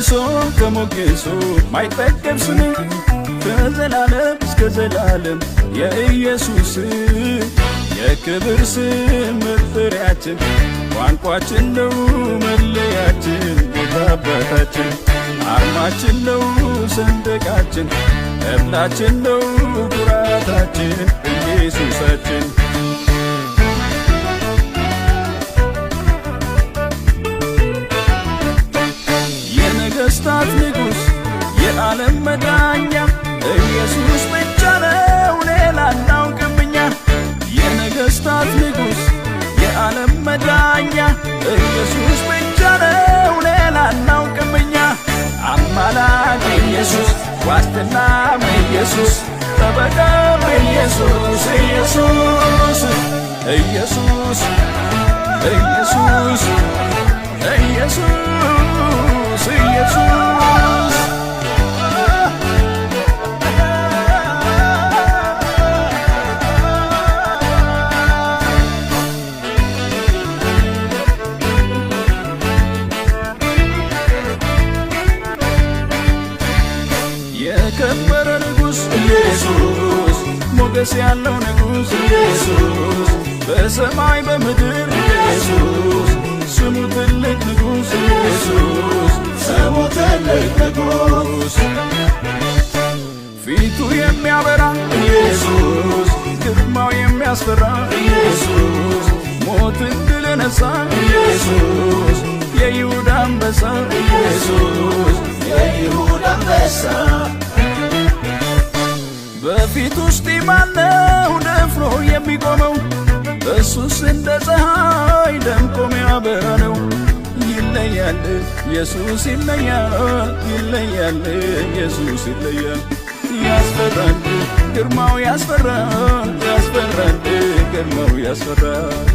ተወድሶ ተሞግሶ ማይጠገብ ስም፣ ከዘላለም እስከ ዘላለም የኢየሱስ የክብር ስም መጠሪያችን፣ ቋንቋችን ነው መለያችን፣ ጌታ አባታችን አርማችን ነው ሰንደቃችን፣ ተድላችን ነው ኩራታችን፣ ኢየሱሳችን። የነገሥታት ንጉሥ፣ የዓለም መዳኛ ኢየሱስ ብቻ ነው፣ ሌላ አናውቅም እኛ። የነገሥታት ንጉሥ፣ የዓለም መዳኛ ኢየሱስ ብቻ ነው፣ ሌላ አናውቅም እኛ። አማላጅ ኢየሱስ፣ ዋስትናም ኢየሱስ፣ ጠበቃም ኢየሱስ፣ ኢየሱስ፣ ኢየሱስ፣ ኢየሱስ፣ ኢየሱስ፣ ኢየሱስ። የከበረ ንጉሥ ኢየሱስ፣ ሞገስ ያለው ንጉሥ ኢየሱስ፣ በሰማይ በምድር ኢየሱስ ስሙ ትልቅ ንጉሥ ኢየሱስ ስሙ ትልቅ ንጉሥ። ፊቱ የሚያበራ ኢየሱስ፣ ግርማው የሚያስፈራ ኢየሱስ፣ ሞትን ድል የነሣ ኢየሱስ፣ የይሁዳ አንበሳ ኢየሱስ፣ የይሁዳ አንበሳ። በፊቱ ውስጥ ማነው ደፍሮ የሚቆመው? እሱስ እንደ ፀሐይ ደምቆ ሚያበራ ነው። ይለያል ኢየሱስ፣ ይለያል፣ ይለያል ኢየሱስ፣ ይለያል። ያስፈራል ግርማው፣ ያስፈራል፣ ያስፈራል ግርማው፣ ያስፈራል።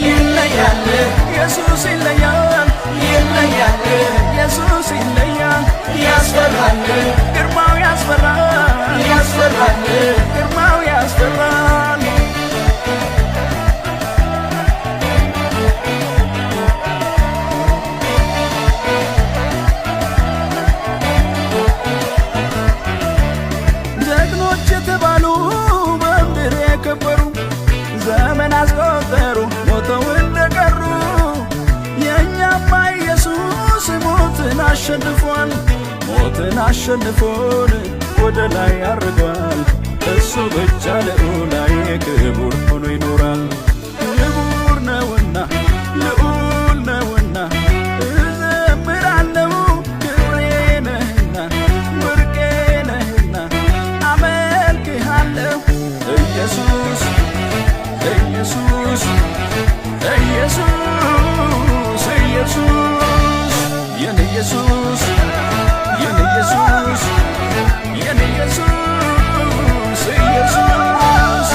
ይለያል ኢየሱስ፣ ይለያል፣ ይለያል ኢየሱስ፣ ይለያል። ያስፈራል ግርማው፣ ያስፈራል፣ ያስፈራል ግርማው፣ ያስፈራል። ጀግኖች የተባሉ በምድር የከበሩ ዘመን አስቆጠሩ ሞተው እንደቀሩ። የእኛማ ኢየሱስ ሞትን አሸንፏል፣ ሞትን አሸንፎን ወደ ላይ አርጓል። እሱ ብቻ ልዑላዊ ክቡር ሆኖ ይኖራል። ክቡር ነውና፣ ልዑል ነውና እዘምራለሁ። ክብሬ ነህና፣ ብርቄ ነህና አመልክሃለሁ። ኢየሱስ፣ ኢየሱስ፣ ኢየሱስ፣ ኢየሱስ፣ የኔ ኢየሱስ፣ የኔ ኢየሱስ፣ የኔ ኢየሱስ፣ ኢየሱስ።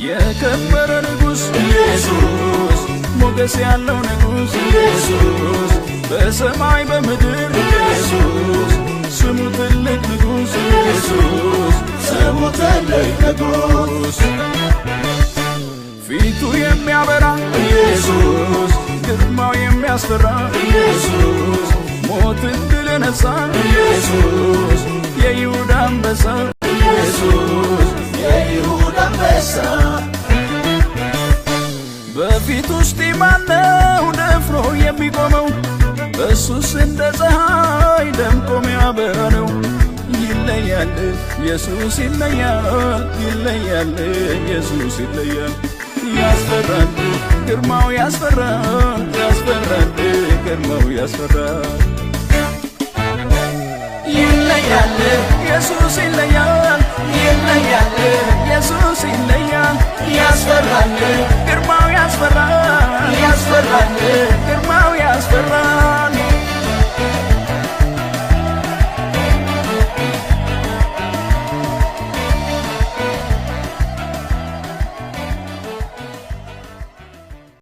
የከበረ ንጉሥ ኢየሱስ፣ ሞገስ ያለው ንጉሥ ኢየሱስ፣ በሰማይ በምድር ኢየሱስ ስሙ ትልቅ ንጉሥ ኢየሱስ ስሙ ትልቅ ንጉሥ። ፊቱ የሚያበራ ኢየሱስ፣ ግርማው የሚያስፈራ ኢየሱስ፣ ሞትን ድል የነሣ ኢየሱስ፣ የይሁዳ አንበሳ ኢየሱስ፣ የይሁዳ አንበሳ። በፊቱ ውስጥ ማነው ደፍሮ የሚቆመው? እሱስ እንደ ፀሐይ ደምቆ ሚያበራ ነው። ይለያል ኢየሱስ፣ ይለያል፣ ይለያል ኢየሱስ፣ ይለያል። ያስፈራል ግርማው፣ ያስፈራል፣ ያስፈራል ግርማው፣ ያስፈራል። ይለያል ኢየሱስ፣ ይለያል፣ ይለያል ኢየሱስ፣ ይለያል። ያስፈራል ግርማው፣ ያስፈራል፣ ያስፈራል ግርማው።